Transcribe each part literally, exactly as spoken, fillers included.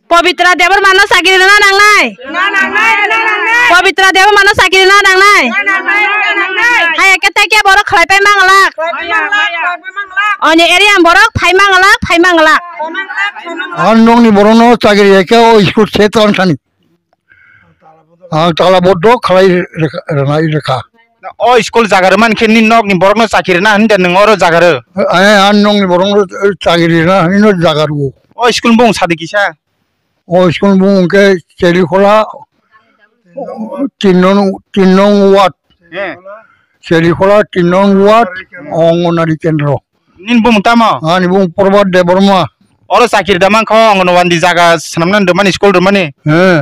Pabitra Debbarma no chakiri rwna nangnai. Rwna nangnai, rwna nangnai. Pabitra Debbarma no chakiri rwna nangnai. Rwna nangnai, rwna nangnai. Hai khe tei khe borok khlai pai manglak. Khlai pai manglak, khlai pai manglak. Oni area borok phai manglak, phai manglak. Phai manglak, phai manglak. Ang nokni borokno chakiri ya khe o school se tlang thani. Ang tala bodo khlai rwkha, rwnai rwkha. O school jaga rwmani khe nini nokni borokno chakiri rwna hwnda nwng oro jaga rw? Ai, ang nokni borokno chakiri rwna hwnwi no jaga rwo. O school bung sadi kisa? O school bung hwnkhe Chelikola tin nong, tin nong ward. He. Chelikola tin nong ward, Anganwadi kendro. Nini bumung tamo? Ani bumung Prabhat Debbarma. Oro chakiri da mankha o Anganwadi jaga swnamnani rwmani, school rwmani? He.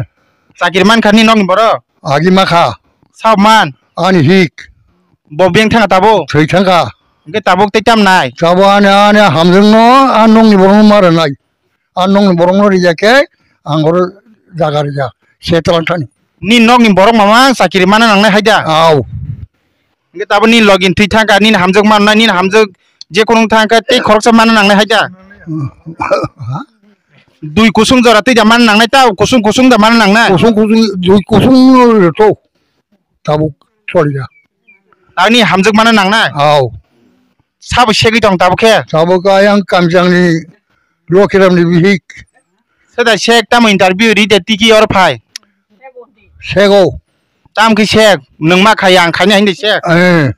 Chakiri mankha nini nokni borok? Agi makha. Sabo man? Ani hik. Bo beng thangkha tabuk? Thwi thangkha. Hwnkhe tabuk tei tam nai? Tabuk ani, ani hamjwkno, a nokni borokno ma rwnai. A nokni borokno rwya khe ang oro jaga rwya. Se tlang thani. Nini nokni borok mama chakiri mana nangnai hai da? Au. Hwnkhe tabuk nini logi thwi thangkha, nini hamjwk manna, nini hamjwk je kunu thangkha tei khoroksa mana nangnai hai da? Dui kusung jora twi da mana nangnai, ta kusung kusung da mana nangnai? Kusung kusung, dui kusung rwto. Tabuk choliya. Tani hamjwk mana nangnai? Au. Sabo segwi tong tabuk khe? Tabuk ayang Kamjangni Lokhiramni bihik. Seda sek tamo interview ri de tiki or phai? Sego. Tam khe sek, nwng ma khai ang khaini haini sek. Eh.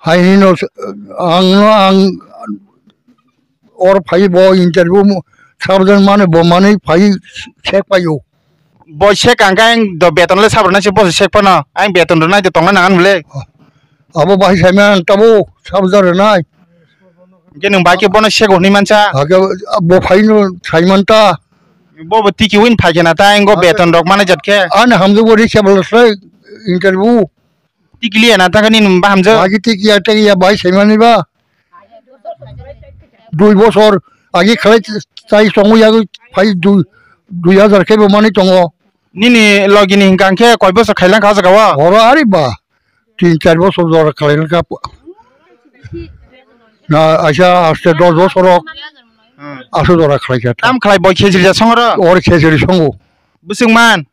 Haini no, ang no, ang or phai bo interview mo, sabjan mane bo mane phai sek paio. Bo sek ang khe ang do beton le sabrana se bo sek pano. Ang beton rwnai de tongna nangan mole. Abo bahai saimang tabo sabjan rwnai. Hwnkhe nwng bai khe bono sego hwnwi mansa? Hakhe bo phaino saimanta. Bo bo tiki win phai khe na ta, engo beton rok manai jat khe. Ani hamjwk bo riksa bwlwsai interview. Tiki liya na ta khe nini ba hamjwk? Agi tiki ya, tiki ya bai saimani ba. Dui bosor agi khlai chai tongo, yagwi phai dui, dui hajar khe bo manwi tongo. Nini logi ni hwnkha khe koi bosor khailang kha o jaga o? Oro ari ba. Tin char bosor jora khlaina kha. Na, aisa aste dos bosor rok. Hmm. Aso jora khlai kha. Tam khlai boi khejri ja songro? Or khejri songo. Bwswk man?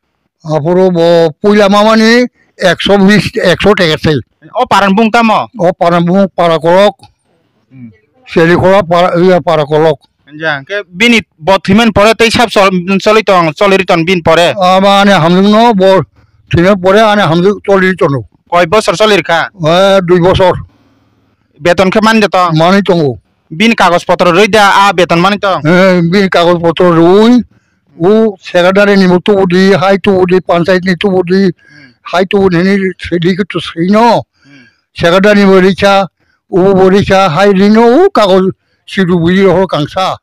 Aphuru bo puila mamani ekso bis, ekso teka sai. O paran bung tamo? O paran bung para kolok. Hmm. Seri kola para, iya para kolok. Hwnjang, hwnkhe bini bo thwiman pore tei sab chol-, choli tong, choli ri tong bini pore? Abo ani hamjwkno bo thwina pore ani hamjwk choli ri tongo. Koi bosor choli rikha? Eh, dui bosor. Beton khe mani da tong? Manwi tongo. Bini kagoj potro rwi da, a beton mani tong? Eh, bini kagoj potro rwi, o secretary ni bo tubu di, hai tubu di, panchayat ni tubu di, hmm, hai tubu di hini sidi khe to sino. Hmm. Secretary ni bo rikha, ubo bo rikha, hai rino o kagoj sidu bui ho kangsa.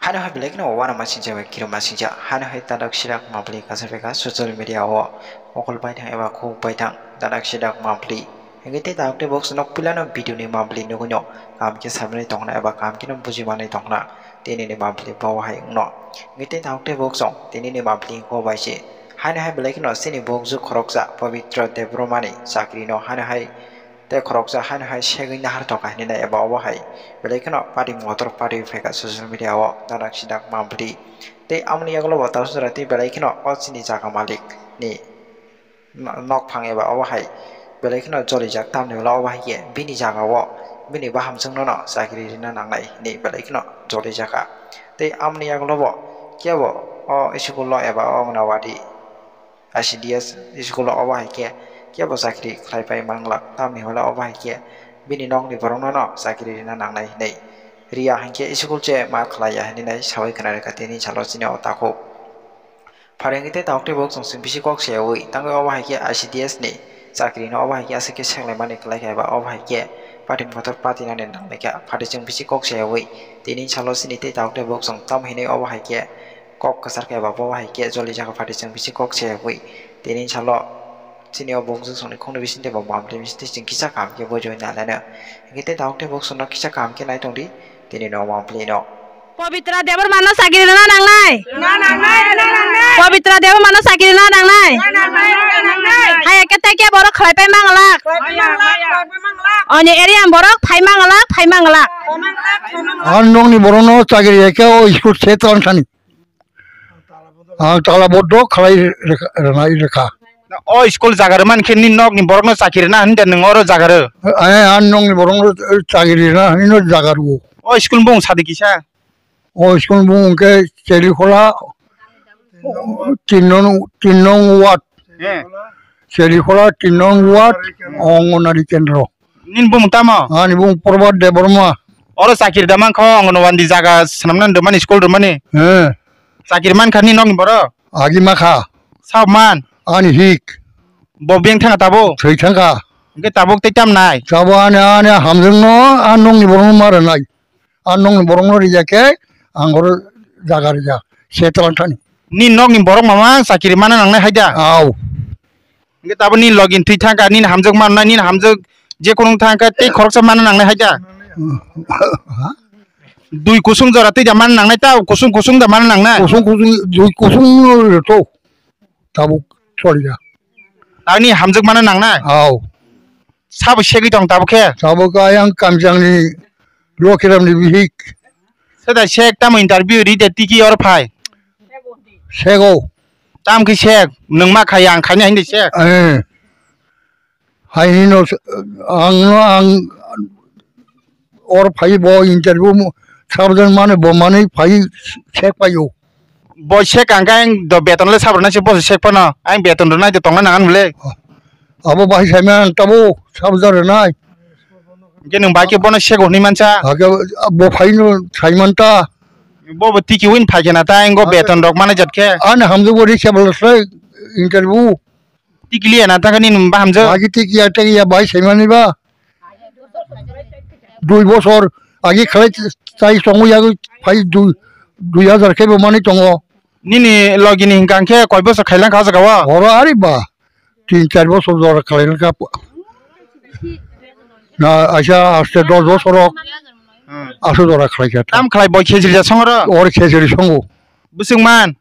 Hano hai belai kheno uanama singcha bai kirima singcha. Hano hai tadak sidak mapli kasar peka social media o mokol bai thang eba khuk bai thang tadak sidak mapli. Hingke tei tadak tei box nok pila no video ni mapli nugui no kam khe sabini tongna eba kam khe no buji mani tongna tini ni mapli bo hai wngno. Hingke tei tadak tei box song tini ni mapli ko bai se. Hano hai belai kheno sini box ju khoroksa Pabitra Debbarma ni chakri no hano hai tei khoroksa haino hai segwi nahar tongkha hinwi nai eba obo hai belai kheno party motor party phaikha social media o dadak sidak mapli. Tei amoni yagulo bo tabuk jora tei belai kheno o chini jaga malik ni no-, nokphang eba obo hai belai kheno jolijak tamni ulo obo hai khe bini jaga o bini bahamswk no no chakri rina nangnai hinwi belai kheno jolijakha. Tei amoni yagulo bo kebo o school o eba o Anganwadi I C D S school o obo hai khe kebo chakri khlai pai manglak, tamni hwnle obo hai khe bini nokni borokno no chakri rina nangnai hinwi. Riya hinkhe school se ma khlai ya hinwi nai saui khna rwkha tini salo chini o takhuk. Pharengwi tei takhuk tei bo chwng chwng bisi kok se ui tangwi obo hai khe I C D S ni chakri no obo hai khe aswk khe seklaimani khlai kha eba obo hai khe party motor party nani nanglaikha phatwi chwng bisi kok se ui tini salo chini tei takhuk tei bo chwng tamo hinwi obo hai khe kok kwchar khe ba bo hai khe joli jaga phatwi chwng bisi kok se ui tini salo chini o bung chwng songni khungni bisingtwi bo bam twi bisingtwi chwng kisa kaham khe bo joi nai laino. Hinkhe tei tabuk tei bo chwngno kisa kaham khe nai tongdi tini no bam twi no. Pabitra Debbarma no chakiri rwna nangnai. Rwna nangnai, rwna nangnai. Pabitra Debbarma no chakiri rwna nangnai. Rwna nangnai, rwna nangnai. Hai khe tei khe borok khlai pai manglak. Khlai pai manglak, khlai pai manglak. Oni area borok phai manglak, phai manglak. Phai manglak, phai manglak. Ang nokni borokno chakiri ya khe o school se tlang thani. Ang tala boddo khalai rwkha, rwnai rwkha. O school jaga rwmani khe nini nokni borokno chakiri na hinda nwng oro jaga rw? Ai, ang nokni borokno chakiri na hinwi jaga rwo. O school bung sadi kisa? O school bung hwnkhe Chelikhola tin nong, tin nong ward. He. Chelikhola tin nong ward, Anganwadi kendro. Nini bumung tamo? Ani bumung Prabhat Debbarma. Oro chakiri da mankha o Anganwadi jaga swnamnani rwmani, school rwmani? He. Chakiri mankha nini nokni borok? Agi makha. Sab man? Ani hik. Bo beng thangkha tabuk? Thwi thangkha. Hwnkhe tabuk tei tam nai? Tabuk ani, ani hamjwkno, a nokni borokno ma rwnai. A nokni borokno rija khe ang oro jaga rija se tlang thani. Ni nokni borok mama chakiri mana nangnai hai da? Au. Hwnkhe tabuk ni login thwi thangkha, nini hamjwk manna, nini hamjwk je kunu thangkha tei khoroksa mana nangnai hai da? Dui kusung jora twi da mana nangnai ta, kusung kusung da mana nangnai? Kusung kusung, dui kusung to tabuk choli da. Ani hamjwk mana nangnai? Au. Sabo segwi tong tabuk khe? Tabuk ayang Kamchangni Lokhiramni bihik. Seda sek tamo interview ri de tiki or phai? Sego. Tam khe sek, nwng ma khai ang khaina hindi sek. Eh. Haini no ang no ang or phai bo interview mo sabjan mane bo mane phai sek payo. Bo sek ang khe ang do beton le sab rwnai se bo sek phano. Ang beton rwnai de tongna nangan mole. Abo bahai saimang tabo sabja rwnai. Hwnkhe nwng bai khe bono sek hwnwi mansa. Hake bo phaino saimanta. Bo bo tiki win phai khe na ta, ang go beton rok manai jat khe. Ani hamjwk bo riksa bwlwsai interview. Tiki liya na ta khe nini ba hamjwk. Agi tiki ya tiki ya bai saimani ba. Dui bosor agi khalai chai tongo ya phai dui, dui hajar khe bo mani tongo. Nini logi ni hwnkha khe koi bosor khailang kha o jaga o? Oro ari ba. Tin char bosor jora khalai kha. Na aisa aste dos bosor rok. Hmm. Aso jora khalai kha. Tam khlai bo khejri ja songro? Or khejri songo. Bwswk man?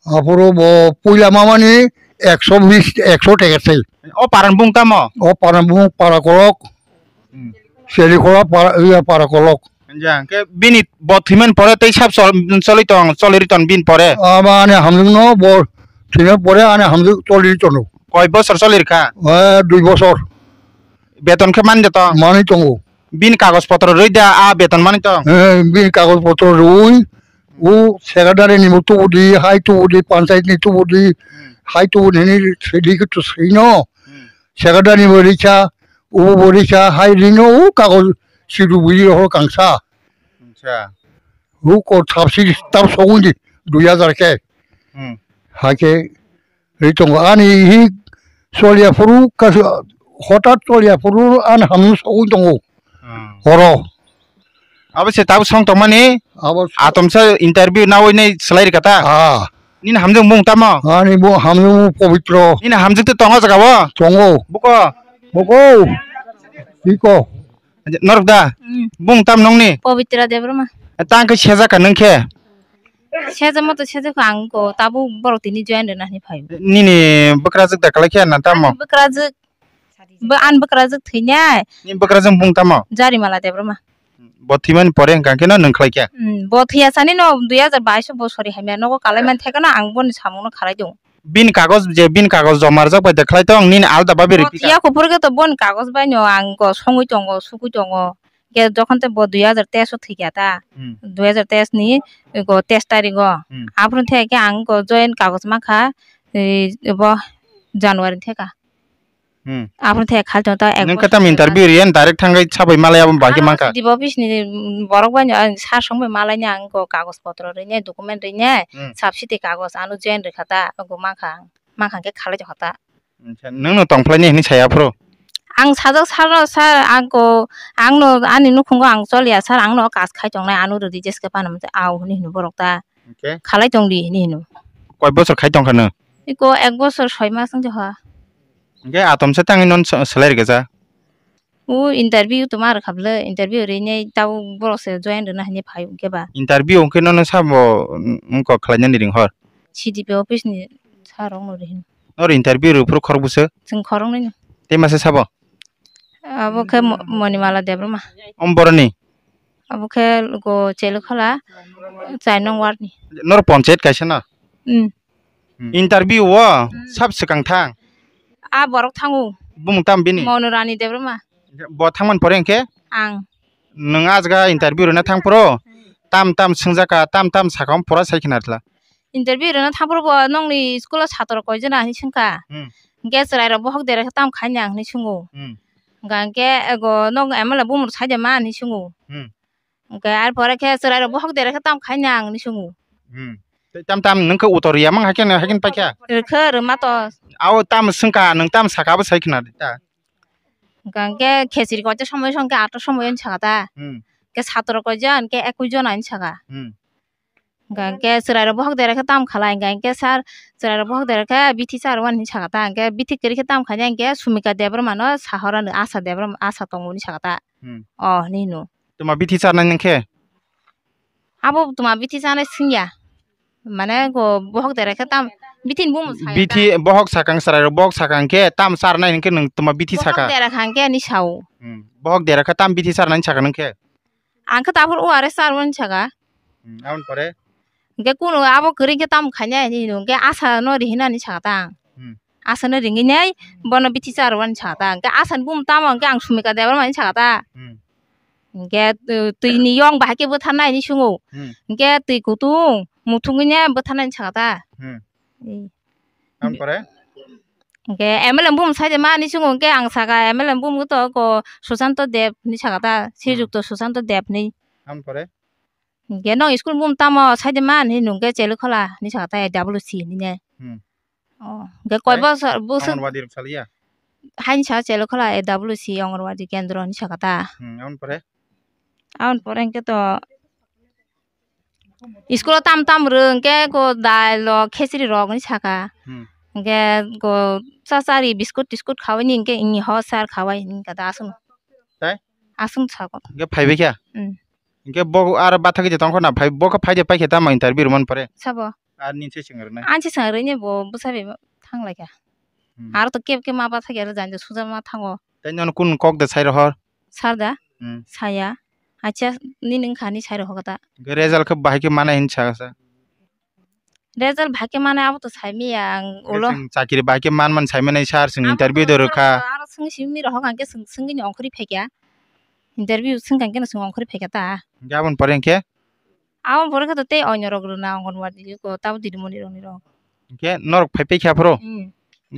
Aphuru bo puila mamani ekso bis, ekso teka se. O paran bung tamo? O paran bung para kolok. Hmm. Seri kola para, iya para kolok. Hwnja, hwnkhe bini bo thwiman pore tei sab chol-, choli tong, choli ri tong bini pore? Ama ani hamjwkno bo thwiman pore ani hamjwk choli ri tono. Koi bosor choli rikha? Eh, dui bosor. Beton khe mani de tong? Mani tongo. Bini kagoj potro rwi da, a beton mani tong? Eh, bini kagoj potro rwi, o secretary ni bo tubu di, hai tubu di, panchayat ni tubu di, hai tubu di, hini sidi khe to sino. Hmm. Secretary ni bo rikha, ubo bo rikha, hai rino o kagoj sidu bui rohor kangsa. Acha. O ko thapsi thap sogwi di dui hajar khe. Hmm. Hakhe ri tongo ani hi choliya phuru kasu hotat choliya phuru ani hamno sogwi tongo. Hmm. Horo. Abo se tabuk song tongmani. Abo atomsa interview nawi nai swlai rikha ta? Ah. Nini hamjwk mung tamo? Ani bo hamjwk mung Pobitro. Nini hamjwk to tongo jaga o? Tongo. Buko? Buko. Iko. Norok da? Mm. Bung tam nongni? Pobitra Debbarma. Tang khe sejak ka nung khe? Sejak mo to sejak ko ang ko tabuk borok tini join rwna hinwi phai. Nini bwkrajwk da kwlai khe na tamo? Ani bwkrajwk. Bo ani bwkrajwk thwinai. Nini bwkrajwk bung tamo? Jarimala Debbarma. Bo thwimani pore hwnkha khe no nwng khlai khe? Hmm, bo thwiya sani no dui hajar bais o bo sori hamya nogo kalai man thekano ang boni samung no khalai tongo. Bini kagoj je bini kagoj joma rijak bai de khlai tong nini alda babe ri pika. Bo thwiya kuphur khe to boni kagoj bai no ang go songwi tongo sugwi tongo. Khe jokhon te bo dui hajar teis o thwikha ta. Hmm. Dui hajar teis ni go teis tarik o. Hmm. Aphuru theke ang go join kagoj mankha, eh, bo January theka. Hmm. Aphuru the khal tong ta ek. Nung bosor katam interview riyan direct thangwi sabai malai abo bahai mankha. D P office ni, mm, borok bai no, ah, sir song bai malai ni ang go kagoj potro ri ni document ri ni. Hmm. Sab siti kagoj ano join ri kha ta go mankha ang. Mankha khe khalai tong kha ta. Acha, nung no tong phlai ni hini saya phuru. Ang sajak sir no sir ang go ang no ani nukhungo ang choliya sir ang no kaj khai tong nai ano rwdi jeske pano mate au hini hino borok ta. Okay. Khalai tong di hini hino. Koi bosor khai tong kha nung? Iko ek bosor soi mas wng tong kha. Hwnkhe atom se tangwi non sa-, salai rwkha sa? O interview tongma rwkha bwle, interview rinai tabuk borok se join rwna hinwi phai hwnkhe ba. Interview hwnkhe nono sabo wngkok khlainani ring hor? C D P office ni sir rok no ri hino. Noro interview rw phuru khorok bwswk? Chwng khoroknwi no. Tei masa sabo? Abo khe Mo-, Monimala Debbarma. Om boroni? Abo khe go Chelikhola, char nong ward ni. Noro ponchayat kaisa no? Hmm. Hmm. Interview o Hmm. sab swkang thang. A borok thango. Bumung tam bini? Monurani Debbarma. Bo thangman pore hwnkhe? Ang. Nwng ah jaga interview rwna thang phuru Hmm. tam tam swngjaka, tam tam saka, pura sai khna rwla. Interview rwna thang phuru bo nokni school o satro koi jona hinwi swngkha. Hmm. Hwnkhe chwrai rok bohok dera khe tam khai nang hinwi swngo. Hmm. Hwnkhe ego nok M L A bumung sai de ma hinwi swngo. Hmm. Hwnkhe ar pore khe chwrai rok bohok dera khe tam khai nang hinwi swngo. Hmm. Tei tam tam nwng khe utor ya mang hakhe hakhe paikha. Rwkhe rwma to. Ao tam swngkha nwng tam saka bo sai khna ta. Hwnkhe khesiri koite somoi songkhe ato somoi hinwi saka ta. Hmm. Hwnkhe satro koijon hwnkhe ekoi jona hinwi saka. Hmm. Hwnkhe chwrai rok bohok dera khe tam khalai hwnkhe sir chwrai rok bohok dera khe bithi char wani hinwi saka ta. Hwnkhe bithi kwrwi khe tam khainai hwnkhe Sumika Debbarma no sahorani Asha Debbarma Asha tongo hinwi saka ta. Hmm. O hinwi hino. Tuma bithi charnai nwng khe? Abo tuma bithi chanai swngya. Mane go bohok dera khe tam bithi ni bumung saya Bithi ta. Bohok sakang chwrai rok bohok sakang khe tam charnai hwnkhe nwng tuma bithi Bohok saka. Dera kha hwnkhe ani sao. Hmm. Bohok dera khe tam bithi charnai saka nwng khe? Ang khe taphor O R S charwani saka. Hmm. Aboni pore? Hwnkhe kuno abo kwrwi khe tam khainai hinwi hino hwnkhe Asha no rihinani saka ta ang. Hmm. Asha no ringwi nai bono bithi charwani saka ta. Hwnkhe Asha ni bumung tamo hwnkhe ang Sumika Debbarma hinwi saka ta. Hmm. Hwnkhe, uh, twi ni yong bahai khe bwtharnai hinwi swngo. Hmm. Hwnkhe twi kutung muthungwi ne bwtharnai hinwi saka ta. Hmm. Ei. Aboni pore? Hwnkhe M L A bumung sai de ma hinwi swngo hwnkhe ang saka M L A bumung to ko Susanto Deb hinwi saka ta. Hmm. Srijukto Susanto Deb hinwi. Aboni pore? Hwnkhe nong school bumung tamo sai de ma hinwi hwnkhe Chelukhola hinwi saka ta A W C hinwi ne. Hmm. Oh, hwnkhe koi Tei? Bosor bosor Anganwadi rok saliya? Haini sa Chelukhola A W C Anganwadi kendro hinwi saka ta. Hmm, aboni pore? Aboni pore hwnkhe to school o tam tam rw hwnkhe ko dal rok khechri rok hinwi saka. Hmm. Hwnkhe ko cha chari biskut tiskut khawai ni hwnkhe ini ho sir khawai hinwi kha da aswk. Tei? Aswk sako. Hwnkhe phaibai kha? Hmm. Hwnkhe bo aro bathagwi de tongkho na phai bo khe phai de paikha tamo interview rwmani pore? Sabo. Ar nini se swngrwnai? Ani se swngrwini bo bwsa bai thanglaikha. Hmm. Aro to keb keb ma bathagya aro jani suja ma thango. Tei nono kun kok de sai rohor? Sir da? Hmm. Saya. Acha nini wngkha ni sai rohor da. Hwnkhe result khe bahai khe manai hinwi sakha sa? Result bahai khe manai abo to saimanya ang Hwnkhe ulo. Chwng chakiri bahai khe manmani saimanai sir, chwng Abo interview to de rwkha. Aro swngwi simi rohor ang khe swng-, swngwi ni ongkhorwi phaikha. Interview swngkha hwnkhe no swng ongkhorwi phaikha ta. Hwnkhe aboni pore hwnkhe? Aboni pore khe to tei onyo rok rwna Anganwadi ko tabo didimoni rok ni rok. Hwnkhe norok phai paikha phoro? Hmm.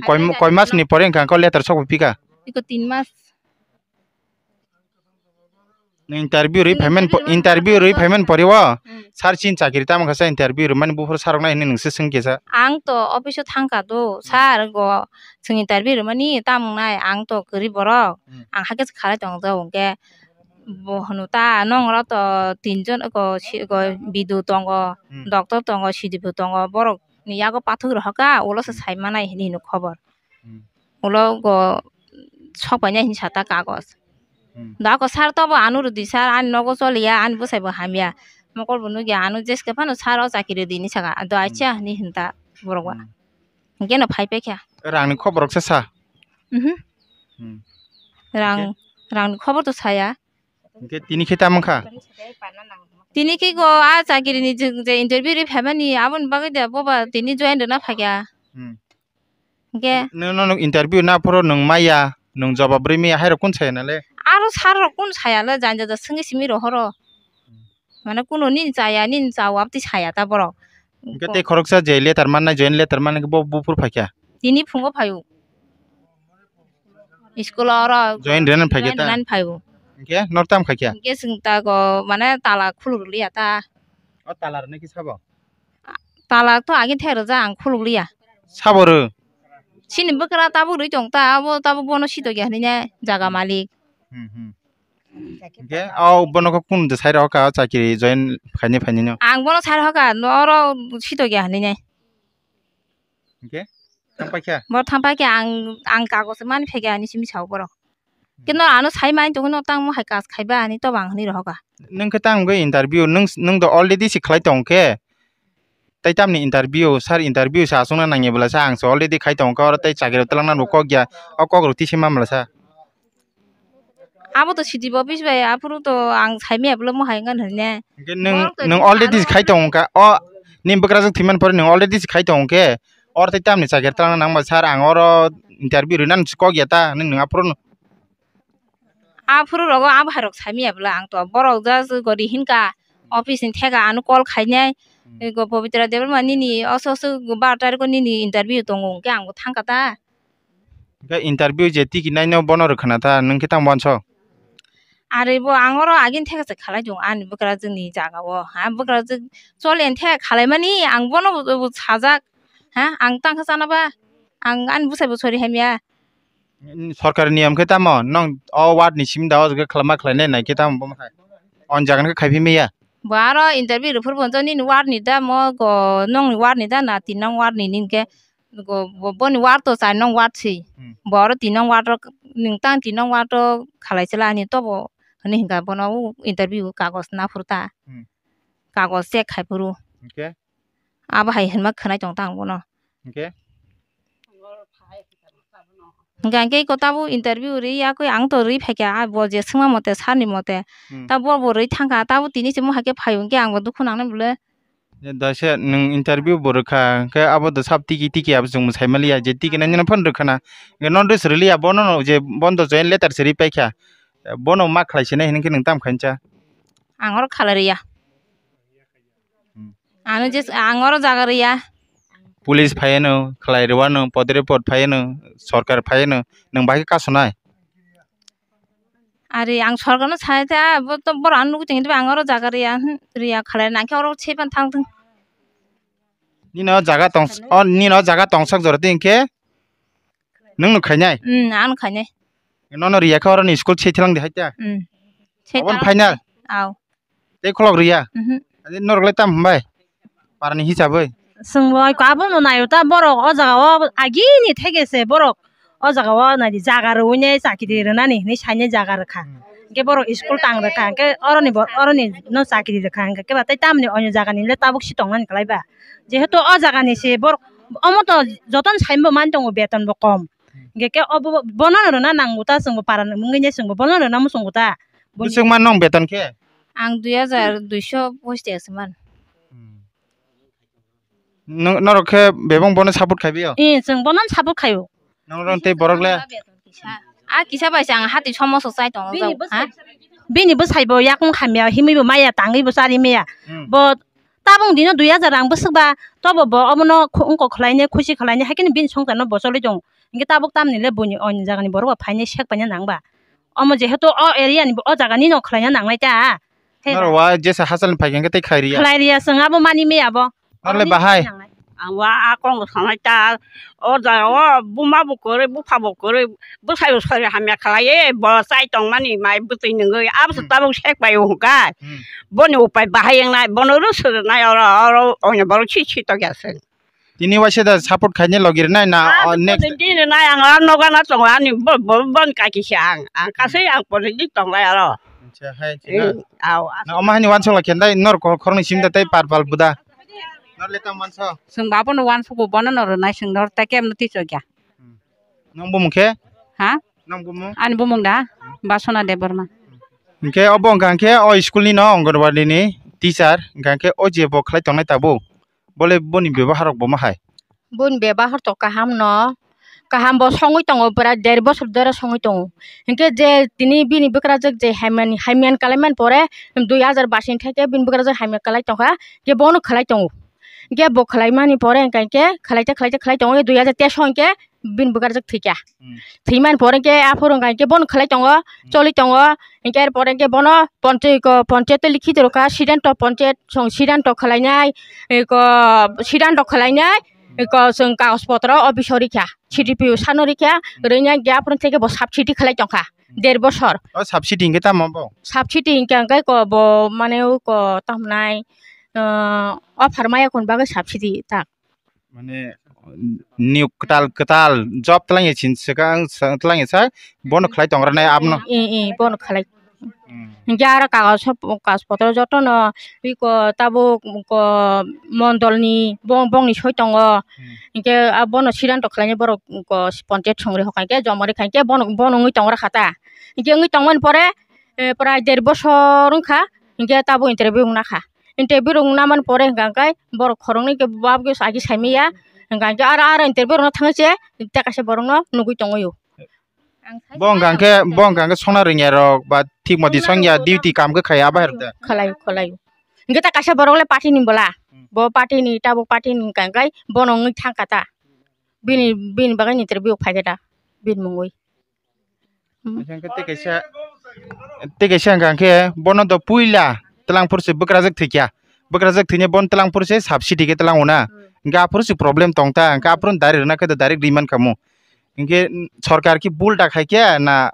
Koi, phai koi mas ni pore hwnkha khe letter sok phai phika? Iko tin mas. Interview rwi phaimani po-, interview rwi phaimani pore o Hmm. sir chini chakiri tamo kha sa interview rwmani buphuru sarok nai hinwi nwng se swngkhe sa. Ang to office o thangkha do, Hmm. sir go chwng interview rwmani tamo nai ang to kwrwi borok. Hmm. Ang hakhe khalai tong do hwnkhe bo hwno ta nong oro to tinjon go si-, go bidu tongo, Hmm. doctor tongo, C D P O tongo, borok ni yago pathuk rohorkha ulo se Hmm. sai manai hinwi hino khobor. Hmm. Ulo go sok painai hinwi sata kagos. Hmm. Da ko sir to bo ano rwdi sir ani nogo choliya ani bwsai bo hamya. Mokol bo nukya ano jeske phano sir o chakiri rwdi hinwi saka. Do Hmm. acha hinwi hinta borok ba. Hmm. Hwnkhe no phai paikha. Rang ni khobor rok se sa? Mhm. Hmm. Rang, Hwnkhe? Rang ni khobor to saya. Hwnkhe tini khe tamo kha? Tini khe go a chakiri ni je, je interview rwi phaimani aboni bagwi de boba tini join rwna phaikha. Hmm. Hwnkhe Nw-, nw-, nwng interview na phoro nwng maya, nwng jawab rwi maya, hairok kun saya nale? Aro sir rok kun saya le, jani jani swngwi simi rohoro. Mane kuno nini chaya, nini chao abtwi saya ta borok. Hwnkhe tei khoroksa je letter mannai, join letter mannai bo buphuru phaikha? Tini phungo phaio. School oro Join rwna phaikha join ta? Rwna phaio. Hwnkhe nor tam khaikha? Hwnkhe chwng ta go mane tala khuluk liya ta. O tala rwna khe sabo? Tala to agin the rwja ang khuluk liya. Sabo rw? Chini bwkra tabuk rwi tong ta, abo tabuk bono sitokya hinwi nai jaga malik. Hmm, hmm. Hwnkhe o bono khe kun de sai rohor kha o chakiri join khainai phainai no? Ang bono sai rohor kha, no oro sitokya hinwi nai. Hwnkhe thang paikha? Bo thang paikha ang, ang kagos mani phaikha ani simi sao borok. Khe no ano sai mai tongwi no tangmo hai kas khaiba ani to bang hwnwi rohor kha. Nwng khe tang wngwi interview, nwng, nwng do already se khlai tong khe. Tei tamni interview, sir interview se achukna nangya bwla sa ang se already khai tong kha oro tei chakiri twlangna bo kok ya, o kok rok tisi ma bwla sa. Abo to C D P office bai aphuru to ang sai maya bwla mo hai ngan hwnwi ne. Hwnkhe nwng, Borok to nwng already ano se khai tong kha, o nini bwkrajwk thwimani pore nwng already se khai tong khe, Oro tei tamni chakir twlangna nang ba sir, ang oro interview rwna nang si kok ya ta, nang nang aphuru no. Aphuru rogo abo hai rok saimaya bwla, ang to borok just gori hinka office ni thega ano call khainai. Hmm. Ego Pabitra Debbarma nini oso oso bar tarikh o nini interview tongo, hwnkhe ang bo thangkha ta. Hwnkhe interview je tiki naino bono rwkhwna ta, nwng khe tamo wansok? Ari bo ang oro agini theka se khalai tongo ani bwkrajwkni jaga o, ha, bwkrajwk choli ani theka khalaimani ang bono bo, bo sajak, ha, ang tangkha chana ba, ang ani bwsai bo sori hamya. Sorkar niyam khe tamo, nwng o ward ni simi da o jaga khlama khlainai nai khe tamo bomo hai? On jaga khe khaiphi maya? Bo aro interview rwphuru bo nini ward ni da mo go, nongni ward ni da na tin nong ward ni nin khe. Go-, bo-, boni ward to char nong ward si. Hmm. Bo oro tin nong ward rok, nwng tang tin nong ward rok khalai chwla ani tobo hwnwi hinka bono o interview kagoj naphuru ta. Hmm. Kagoj check khai phuru. Hwnkhe? Abo hai hwnma khwnai tong tang bono. Hwnkhe? Hwnkhe hwnkhe iko tabuk interview rwi yakwi ang to rwi phaikha, ah, bo je swngma mote, sir ni mote. Hmm. Tabuk bo rwi thangkha, tabuk tini se mohai khe phaio hwnkhe ang bo dukhu nangnai bwle. Daise nwng interview bo rwkha, hwnkhe abo do sab tiki tiki abo chwng mwsai maliya, je tiki nani no phone rwkha na, hwnkhe notice rwliya, bono no je bondo join letter se rwi paikha, bono ma khlai sinai hinkhe nwng tam khainsa? Ang oro khalai rwya. Hmm. Ano je ang oro jaga rwya. Police phaiano, khlai rwano, podre pod phaiano, sorkar phaiano, nwng bahai khe kasonai? Ari ang sorkarno sai ta, bo to borok ano nugwi tongwi tongwi ang oro jaga riya, hmm, riya khalai nangkhe oro sepan thang thung. Nini o jaga tong, o nini o jaga tongsak jora tei hwnkhe nwng no khainai? Hmm, ano khainai. Nono riya khe oro ni school se thilang di hai ta? Hmm. Aboni final? Aw. Tei kholok riya? Mhm. Norok le tam hambai? Parani hisabwi? Chwngbo abono naio ta, borok o jaga o agini thege se borok o jaga o naidi jaga rwui nai chakiri rwnani hinwi sainai jaga rwkha. Hmm. Hwnkhe borok school tang rwkha, hwnkhe oroni bo-, oroni no chakiri rwkha, hwnkhe ba tei tamni onyo jagani le tabuk si tongnani kwlai ba? Jehetu o jagani se borok omo to jotono saimbo mani tongo, beton bo kom. Hwnkhe khe obo bono no rwna nango ta, chwngbo para ni wngwi nai chwngbo bono rwna muchungo ta. Bwswk man nwng beton khe? Ang dui hajar duiso poichas man. Hmm. Nwng, norok khe bebak bono support khai bio? Ee, chwng bono support khaio. Norok tei borok le? A kisa bai se ang hati somoso chai tongo. Bini bwsai, ha? Bini bwsai bo yakung hamya, himwi bo maya, tangwi bo chari maya. Hmm. Bo tabuk dino dui hajar rang bwswk ba, tobo bo omono khu-, wngkok khlainai, khusi khlainai, haikhe bini songchar no bo choli tongo. Hwnkhe tabuk tamni le buini oini jagani borok ba phainai sek paina nang ba. Omo jehetu o area ni, o jaga ni no khlaina nangnai ta. Norok wa jesa hachal ni phaikha hwnkhe tei khlai riya? Khlai riya, chwng abo mani maya bo. Norok le bahai? Ang wa a kong sanai ta. O jaga o buma bo kwrwi, bupha bo kwrwi, bwsai bo sori hamya khlai e, bo chai tongmani mai bwtwi nungwi. Abo se, hmm, tabuk sek pai o hwnkha. Hmm. Boni upai bahai wngnai, bono rw swrwnai oro, oro oino borok si si tokya se. Tini waisa da support khaina logi rwnai na, ah, o, next? Tini rwnai ang aro nogo gana tongo, ani bo, bo, bon kaki se ang, ang kasui ang pori di tonglai aro. Acha, hai, eh, china. Au, na, omo hani wansok la khendai, nor khor-, khoroknwi simda tei par pal buda. Nor le tamo wansok? Chwng ba bono wansok bo, bono no rwnai chwng nor ta kemno tichokya. Hmm. Nang bumung khe? Ha? Nang bumung? Ani bumung da? Basona Debbarma. Hwnkhe obo wngkha hwnkhe o school ni no Anganwadi ni teacher, wngkha hwnkhe o je bo khlai tongnai tabuk. Bole boni bebahar rok bo ma hai? Boni bebahar to kaham no, kaham bo songwi tongo, pura der bosor dora songwi tongo. Hinkhe je tini bini bwkrajwk je hamya ni, hamya ni kalaimani pore dui hajar bais ni theke bini bwkrajwk hamya kalai tongkha, je bono khlai tongo. Hinkhe bo khlaimani pore hinkhe khlaite khlaite khlai tongo, dui hajar teis o hinkhe bini bwkrajwk thwikha. Hmm. Thwimani pore hinkhe aphuru hinkhe bono khlai tongo, hmm, choli tongo. Hinkhe er pore hinkhe bono ponche-, ko ponchayat likhi rwkha, siddhanto ponchayat song siddhanto khlainai, eko siddhanto khlainai, eko chwng kagoj potro office o rikha, C D P O sano rikha, hmm, rwinai hinkhe aphuru theke bo subsidy khlai tongkha, hmm, der bosor. O subsidy hinkhe tamo bo? Subsidy hinkhe hinkhe ko bo mane ko tamnai, ah, offer maya kon bagwi subsidy tak. Mane, niyok kwtal, kwtal job twlangya chin swkang, sa-, twlangya sak, bono khlai tong rwnai abno. Eh, eh, bono khlai. Hmm. Hinkhe aro kagoj sop-, kagoj potro jotono, iko tabuk, ko, mondolni, bong-, bongni soi tongo. Hmm. Hinkhe a bono siddhanto khlainai borok, ko, ponchayat songri hokai khe, jomari khai khe, bono, bono wngwi tong rwkha ta. Hinkhe wngwi tongmani pore, eh, prai der bosor wngkha, hinkhe tabuk interview wngna kha. Interview rok wngna man pore hwnkha khe borok khoroknwi khe bab khe agi saimaya, Hwnkha hwnkhe aro, aro interview rwna thangwi se tei kaisa borokno nugwi tongwi o. Bo hwnkha hwnkhe, bo hwnkha hwnkhe songna rwngya rok ba thik modi songya, duty kam khe khaya abo hai rok da. Khwlaio, khwlaio. Hwnkhe ta kaisa borok le party ni bwla. Hmm. Bo party ni, tabuk party ni hwnkha hwnkhe bono wngwi thangkha ta. Bini, bini bagwi ni interview phaikhe ta. Bini mungwi. Hmm. Hwnkhe tei kaisa, tei kaisa hwnkha hwnkhe bono do puila twlangphuru se bwkrajak thwikya. Bwkrajak thwini bono twlangphuru se subsidy khe twlango na. Hmm. Hwnkhe aphuru se problem tong ta. Hwnkhe aphuru direct rwna khe do direct rwmani khamu. Hwnkhe sorkar khe bul da khaikhe na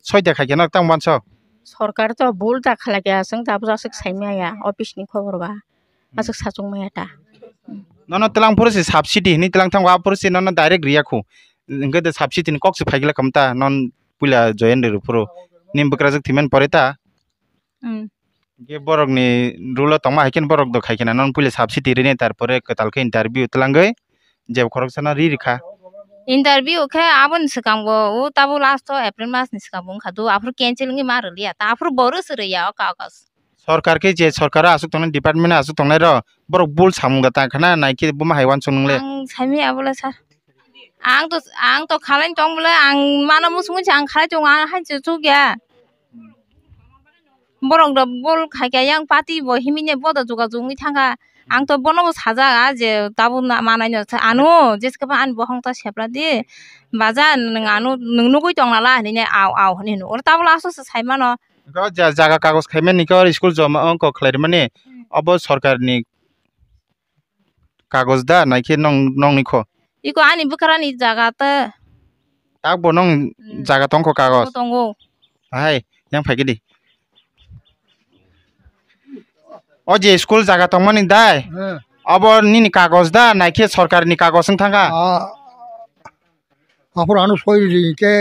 soi da khaikhe no tang manso? Sorkar to bul da khlaikha, chwng tabuk aswk saimaya office ni khobor ba. Hmm. Aswk sachung maya ta. Nono twlangphuru se subsidy hinwi twlang thango, aphuru se nono direct riya khu. Hwnkhe de subsidy ni kok se phaikhe khamta, non puila join rw phuru. Nim bwkrajak thwimani pore ta. Hmm. Hwnkhe borokni rule o tongma hai khe borok do khai khena, non puila subsidy rini, tarpore kwtal khe interview twlangwi jeb khoroksano ri rikha. Interview khe aboni swkango, o tabuk last o April mas ni swkango wngkha do, aphuru cancel wngwi ma rwliya, ta aphuru bo rw se rwya o kagoz. Sorkar khe je sorkar o aswk tongnai, department o aswk tongnai rok, borok bul samung da ta khana, nai khe buma hai uansuk nung le. Ang saimaya bole sir. Ang to, ang to khalai tong bole, ang mano muchung muchung ang khalai tongo, ang hai se chukya. Borok rok bol khai kha yang party bo himine bodo jogajog wngwi thangkha. Ang to bono bo sajak, ah, je tabuk na manai no sa, ano jeske ba ani bohong ta sepla di. Baja nwng ano, nwng nugwi tong nala hinine, au, au hinine. Oro tabuk last o se sai mano. Oro ja-, jaga kagoj khaimani khe oro school joma wngkha khlai rwmani. Hmm. Obo sorkar ni kagoj da, naikhe nong, nongni kho? Iko ani bwkrani jaga ta. Tak bo nong Hmm. jaga tongkho kagoj? Bo tongo. Hai, yang phaikhe di. O je school jaga tongmani dai? Hmm. Obo nini kagoj da, naikhe sorkarni kagoj wng thangkha? Ah, aphuru ano soi rwdi hinkhe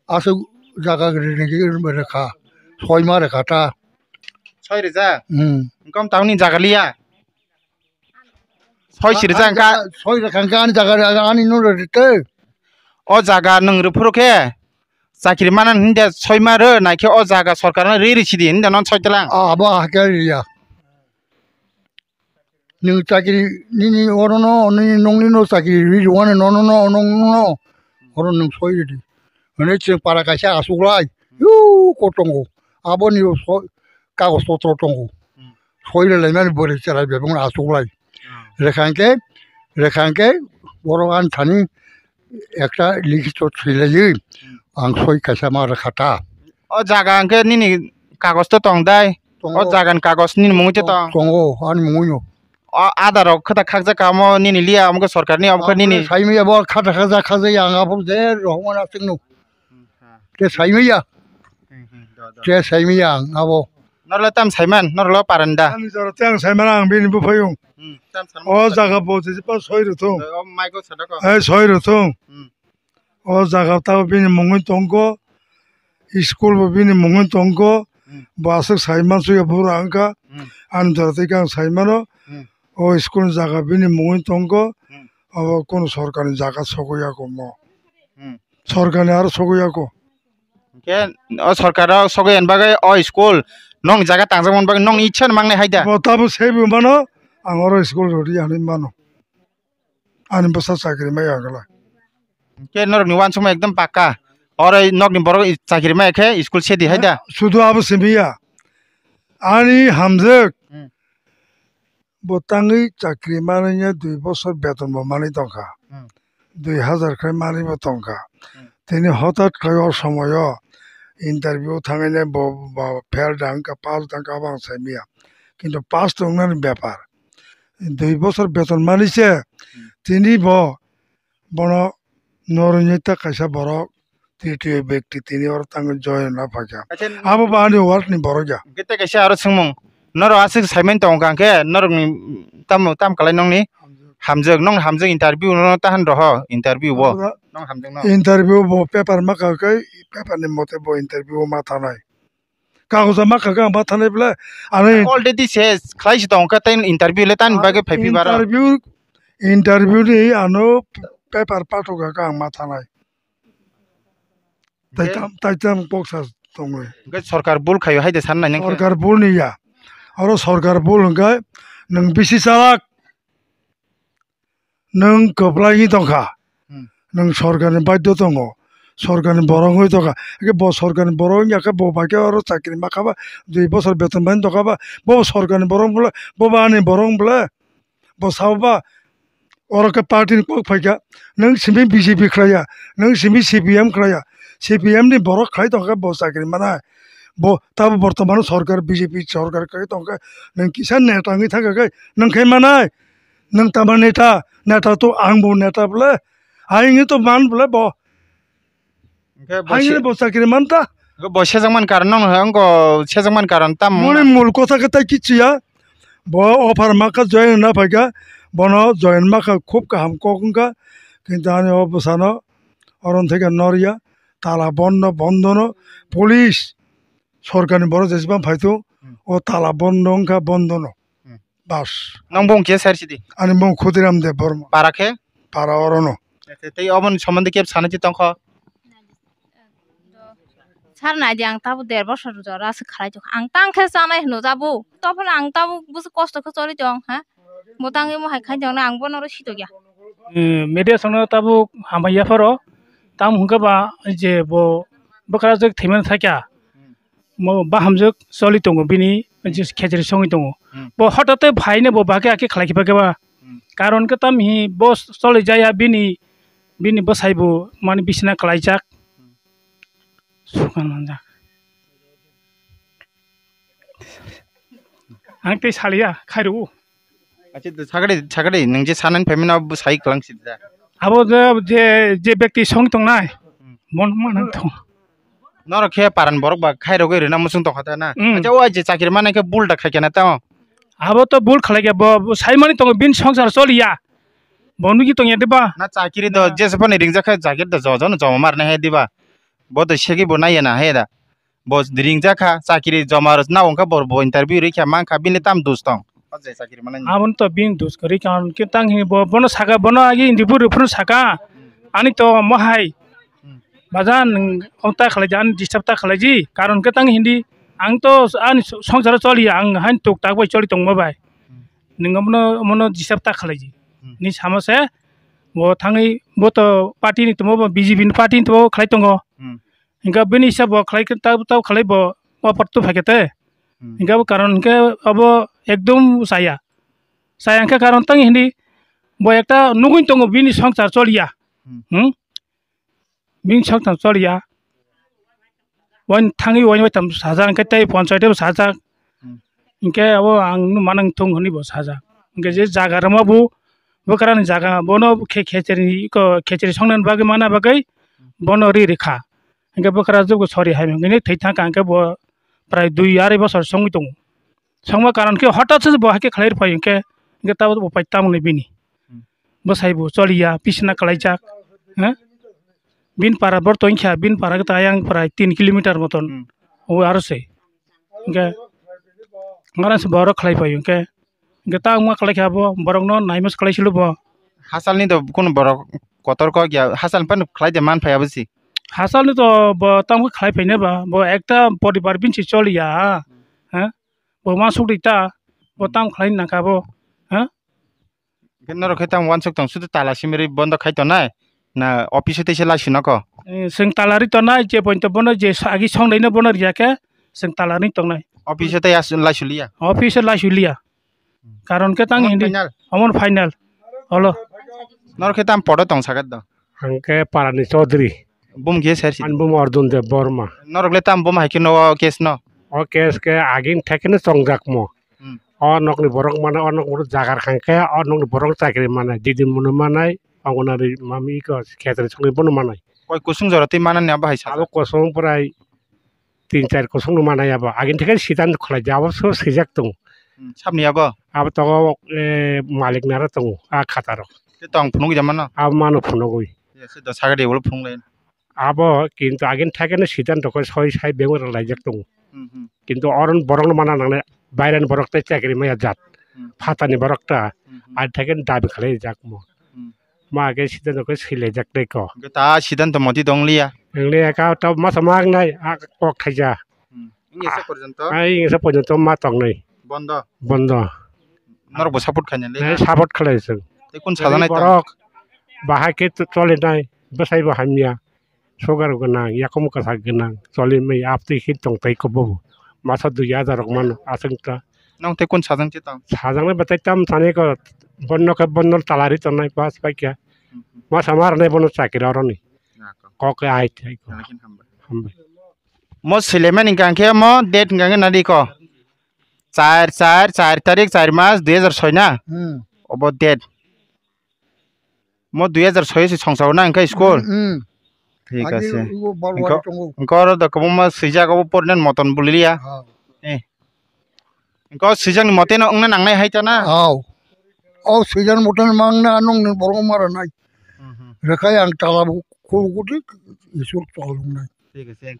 aswk jaga rwdi hinkhe rwkha, soi ma rwkha ta. Soi rwjak? Hmm. Wngkha tamni jaga liya? Soi si rwjak wngkha? Soi rwkha wngkha ani jaga, ani no rwdi tei. O jaga nwng rwphuru khe chakri manani hinda soi ma rw, naikhe o jaga sorkarno ri rw sidi hinda non soi tlang? Ah, abo hakhe riya. Nwng chakri nini orono, nini nongni no chakri ri rwani nono no, nongno no. Oro nwng soi rwdi. Hwnwi chwng para kaisa achuklai. Yu ko tongo. Aboni so-, kagoj potro tongo. Hmm. Soi rwlaimani bwrwi chwrai bebakno achuklai. Hmm. Rwkha hwnkhe, rwkha hwnkhe borok ani thani ekta likhito swilaiwi Hmm. ang soi kaisa ma rwkha ta. O jaga hwnkhe nini kagoj to tong dai? Tongo. O jaga ni kagoj nini mungwi to tong? Tongo, ani mungwi no. O ada rok khata khakjak kamo nini liya, omo khe sorkar ni, omo khe nini. Saimaya bo khata khakjak khakjak yang aphuru je rohormani aswk no. Te saimaya. Hmm, hmm, do, do. Te saimaya ang abo. Norle tam saiman, norle paranda. Ani jora te ang saiman ang bini buphayung. Hmm, tam saiman. O jaga bo je pa soi rwthung. O mic o sadako. Ai soi rwthung. Hmm. O jaga tabo bini mungwi tongkho, school bo bini mungwi tongkho, Hmm. bo aswk saiman suya bura wngkha, Hmm. ani jora tei khe ang saimano, Hmm. o school ni jaga bini mungwi tongkho, Hmm. abo kunu sorkarni jaga sogwi yakho mo. Hmm. Sorkarni aro sogwi yakho. Hwnkhe o sorkar o sogwi ani bagwi o school nong jaga tangjak mani bagwi nong ichha mangnai hai da? Bo tabo sebo mano, ang oro school rwdi hinwi mano. Ani bwsa chakri maya wngkha. Hwnkhe norokni uansukma ekdom pakka. Oro nokni borok chakri maya khe school sedi hai da? Sudu abo simi ya. Ani hamjwk. Hmm. Bo tangwi chakri manwi dui bosor beton bo manwi tongkha. Hmm. Dui hazar khe manwi bo tongkha. Hmm. Tini hothat khe o somoyo interview thangwi bo, bo fail da wngkha, pass da wngkha, abo ang saimaya. Kintu pass tongnani bepar. Dui bosor beton mani se, Hmm. tini bo, bono norwini ta kaisa borok, tritiyo bekti tini oro tangwi join na phaikha. Acha, Abo bo ani ward ni borok ya. Gete kaisa aro swngmung. Norok aswk saimani tongo kha hwnkhe, norokni tamo, tam kalai nongni hamjwk, nong hamjwk interview no tahan roho, interview bo. Abo da- Nong hamjwk no. Interview bo paper ma kha khe, paper ni mote bo interview ma thanai. Kagoja ma kha khe ang ma thanai bwle. Ani Already se khlai si tong kha, tei interview le tani bagwi phai phi baro. Interview, interview ni ano paper pathok kha khe ang ma thanai. Tai Hwnkhe tam, tai tam boksa tongwi. Hwnkhe sorkar bul khaio hai de san nai nang khe. Sorkar bul ni ya. Oro sorkar bul hwnkhe nwng bisi chalak. Nwng kwplai wngwi tongkha. Hmm. Nwng sorkarni baidhyo tongo, sorkarni borok wngwi tongkha. Hakhe bo sorkarni borok wngya khe bo bai khe oro chakri ma kha ba, dui bosor beton bai tongkha ba, bo sorkarni borok wng bole, bo ba ani borok wng bole, bo sao ba, oro khe party ni kok phaikha, nwng simi B J P khlaiya, nwng simi C P M khlaiya, C P M ni borok khlai tongkha bo chakri manai. Bo tabo bortomano sorkar B J P sorkar khlai tongkha, nwng kisa neta wngwi thangkha khe nwng khe manai. Nwng tamo neta, neta to ang bo neta bole. Haini to man bole bo. Hwnkhe bo Haini se-, bo chakri man ta. Bo sejak man karon no hwngo, sejak man karon tam. Moni mul kotha khe tai kichu ya. Bo offer ma kha join na phai kha. Bono join ma kha khub kaham kok wng kha. Kintu ani o bwsano oron thai khe nor ya. Tala bondo, bondo no. Police. Sorkarni borok jesbang phai thung, Hmm. o tala bondo wngkha, bondo no. Hmm. Bas. Nang bung khe sar sidi? Ani bung Khudiram Debbarma. Para khe? Para orono. Tei oboni somondi khe sanai tongkho? Sar naidi ang tabo der bosor jora se khalai tongkha. Ang tang khe chanai hwno jabo. Tophano ang tabo busu kosto khe choli tong, ha? Bo tangwi mo hai khai tong na ang bono oro sitokya. Eh, media songno tabuk hambai yapharo. Tamo hwnkhe ba je bo bwkrajwk thwimani thakya. Mo bahamjwk choli tongo bini je khejri songwi tongo. Hmm. Bo hotate phaine bo bagwi akhe khlai khiba khe ba. Hmm. Karon khe tamhi bo choli jaya bini, bini bwsai bo mani bisina klaijak. Hmm. Sukan manjak. Ang tei saliya, khairw. Acha, de, sagadi, sagadi, nwng je sanani phaimani abo sai kwlang sida. Abo je, je, je bekti song tongnai, Hmm. mon manang thong. Norok khe paran borok ba khairogwi rwna muchung tongkha ta na. Hmm. Acha, o je chakri manai khe bul da khaikha na tamo. Abo to bul khlaikha, bo, bo saimani tongo, bini songsar choliya. Bo nugwi tongya de ba. Na chakri do, Na. Jesa phani ringjak kha chakri do, jojo no joma marna he diba. Bo to segwi bo naiya na he da. Bo ringjak kha, chakri joma rw nao wngkha, bo, bo interview rwkha, mankha, bini tam dos tong. O je chakri manani. Aboni to bini dos kwrwi, karon khe tang hini bo, bono saka, bono agi interview rw phuru saka, ani to mohai. Hmm. Bajan nwng ta khlai di, ani disturb ta khlai di, karon khe tang hindi, ang to ani songsaro choliya, ang hain tuk tak bai choli tongma bai. Hmm. Nwng bono, bono disturb ta khlai di. Hmm. Ni sama se, bo thangwi, bo to party ni tongma, bo B J P ni party ni tongma khlai tongo. Hmm. Hingke bini se bo khlai khe tab, tab khlai bo, bo portu phai khe te. Hmm. Hingke bo karon hingke abo ekdom chaya. Chaya hingke karon tang hindi bo ekta nugui tongo bini songsar choliya. Hmm. Hmm? Bini songsar choliya. Wain thangwi wain waitam sajak hingke tei ponchayat bo sajak. Hmm. Hingke abo ang nung manang thung hwnwi bo sajak. Hingke je jaga rwma bo, bo kwrani jaga, bono khe-, khecheri ko, khecheri songnani bagwi mana bagwi bono ri rikha. Hingke bwkra jwk sori hai hwnwi thwi thangkha, hingke bo prai dui arai bosor songwi tongo. Songma karon khe hotat se bo hai khe khlai rw phai hingke, hingke tabuk bo pai tamoni bini. Hmm. Bwsai bo choliya, bisina kwlaijak, ha? Bini para bor tongkha, bini para khe ayang prai tin kilometer moton. Hmm. O aro se. Hingke, ngara se borok khlai phai hingke, hingke ta wngma khlai kha bo, borokno naima se khlai silo bo. Hachalni do kunu borok kotor kok ya, hachal phano khlai de man phai abo si. Hachalni to bo tamo khlai phai ne ba, bo ekta poribar bini se choli ya, ha? Bo ma suk ri ta, bo tamo khlai nang kha bo, ha? Hingke norok khe tamo uansuk tong, sudu tala simi rwi bondo khai tongnai, na office o teisa laisuna kho? Eh, chwng tala rwi tongnai, je pointo bono je sa-, agi song naino bono riya khe, chwng tala rwi tongnai. Office o tei as-, laisuliya? Office o laisuliya. Karon khe tang Omo hindi, final? Omo final. Holo. Norok khe tamo podo tong sakha do? Ang khe parani Chaudhary. Bum khe ser si? Ani bum Arjun Dev Borma. Norok le tamo bum hai khe no o case no? O case khe agin thekeno chongjak mo. Hmm. O nokni borok manai, o nok borok jagar khang khe, o nokni borok chakri manai, didi munu manai, Anganwadi mami ko khetri songwi bono manai. Koi kusung jora tei manani abo hai sajak? Abo kusung prai tin char kusung no manai abo. Agin theke sidan khlai ja abo so sijak tongo. Hmm, sabni abo? Abo tongo, eh, malik nara tongo, a khataro. Te tong phunuk jamano? Abo mano phunugwi. Ye, se do sagadi ulo phunuk lai. Abo kintu agin thakeno sidan rokoi soi sai beng rok laijak tongo. Hmm, hmm. Kintu oron borokno mana nangnai, bairani borok tei chakri maya jat. Hmm. Phatani borok ta, hmm, hmm, agin thakeno dabi khlai jak mo. Hmm. Ma agin sidan rokoi soi laijak tei ko. Hingke ta sidan to moti dong liya. Wng liya ka ta masa ma wngnai, a kok thaija. Hmm. Wngya se porjonto? Ai, wngya se porjonto ma tongnai. Bondo? Bondo. Norok bo support khaina le? Ai, support khlai chwng. Tei kun sajaknai tong? Borok bahai khe to-, cholinai, bwsai bo hamya, sugar gwnang, yakumu kwthar gwnang, cholimwi aptwi khe tongthai kobo. Masa dui hajar rok mano, aswk ta. Nwng tei kun sajang se tong? Sajaknai bwtai tam thani ko, bono khe bono talari tongnai, bas paikha. Masa ma rwnai bono chakri oroni. Nako. Kok khe ai thai ko. Nangkhin hambai. Hambai. Mo Suleiman hingka khe mo date hingka khe nadi ko. Char, char, char tarik, char mas, dui hajar soi na? Hmm. Obo date. Mo dui hajar soi se songsa na hingka school? Hmm. Thik ase. Agi ugo balwari tongo. Hingka oro da kwbangma swijak obo pornen moton buliya. Ha. Eh. Hingka o swijak ni mote no wngna nangnai hai ta na? Aw. O swijak ni mote no mangna nong ni borok mara nai. Hmm, hmm. Rekhai ang tala bu khul guti isur cholung nai. Thik ase.